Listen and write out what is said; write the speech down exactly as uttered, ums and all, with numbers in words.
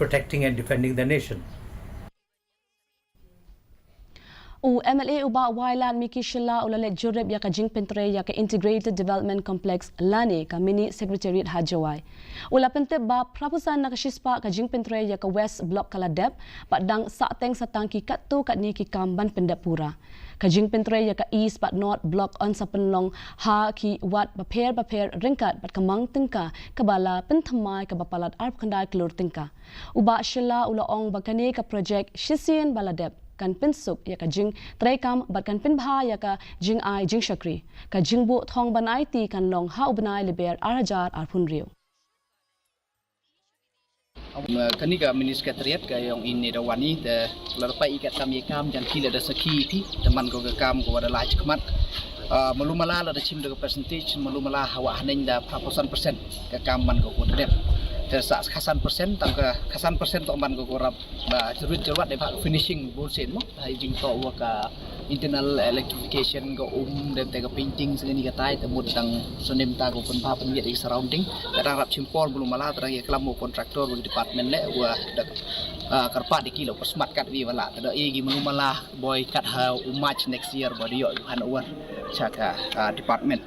protecting and defending the nation. U M L A u Bah Wailadmiki Shylla u la leit jurip ïa ka jingpyntrei ïa ka Integrated Development Complex lane ka Mini Secretariat ha Jowai. U la pyntip ba phra phew san na ka shispah ka jingpyntrei ïa ka West Block ka la dep, bad dang sahteng satang ki katto katne ki kam ban pyndep pura. Ka jingpyntrei ïa ka East bad North Block yn sa pynlong ha ki ward bapher bapher ryngkat bad ka mang tyngka kaba la pynthymmai kaba palat arphew khyndai klur tyngka. U Bah Shylla u la ong ba kane ka projek shisien ba la dep kan pynsuk ïa ka jingtreikam bad kan pynbha ïa ka jingai jingshakri. Ka jingbuh thong ban aiti kan long ha u bnai Lber ar hajar arphew hynriew. Kane ka Mini Secretariat ka ïong i ne da wan i te la da peit i katkam ïa kam jong ki, la da sakhi i te man ko ka kam ko wa da lai khmat. Ah, malu mala la da chim da ka percentage, malu mala ha wa haneng da phra phew san percent ka kam man ko ko da dep. Te sa khatsan percent, tang ka khatsan percent to man ko ko rap ba jurut jurwat de ba finishing bun sen mo. Hai jingto wa ka internal electrification, ka um, dep te ka painting sngeni ka tai, te mut tang snem ta ko pynbha pynmiat i surrounding. Ka dang rap chim por, malu mala te dang ïa klam wa contractor wa department le wa da, ah, kyrpad i ki lo smat kat wi wala te da i gi malu mala boi kat ha u March next year ba da ïoh handover sha ka, ah, department.